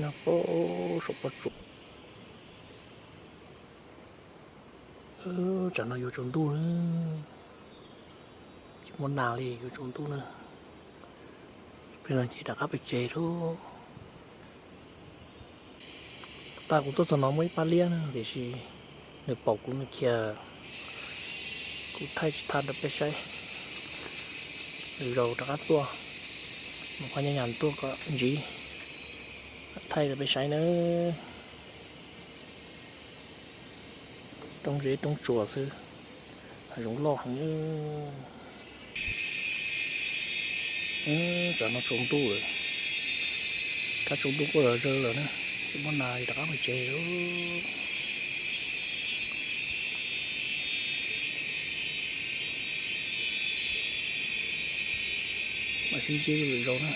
No pob saum pob tsuas. Tsam no yuav tsaus ntuj na, tsis muaj nas li, yuav tsaus ntuj na. Peb no ces rov qab pem tsev lawm. Tag kuv tuaj txog no muaj ib pab liab na, tiam sis nws pom kuv nws khiav, kuv thaij tsis tag rau peb saib. Lwm zaus rov qab tuaj, mus qhov nyab nyas tuaj kom ntsib, thaij rau peb saib nawb. Roob zeb roob tsuas xwb, hav zoov loj heev. Tsam no tsaus ntuj lawm, kab tsaus ntuj quaj zom zaws lawm na, tsis muaj nas li rov qab mus tsev. Mam sib ntsib lwm zaus na.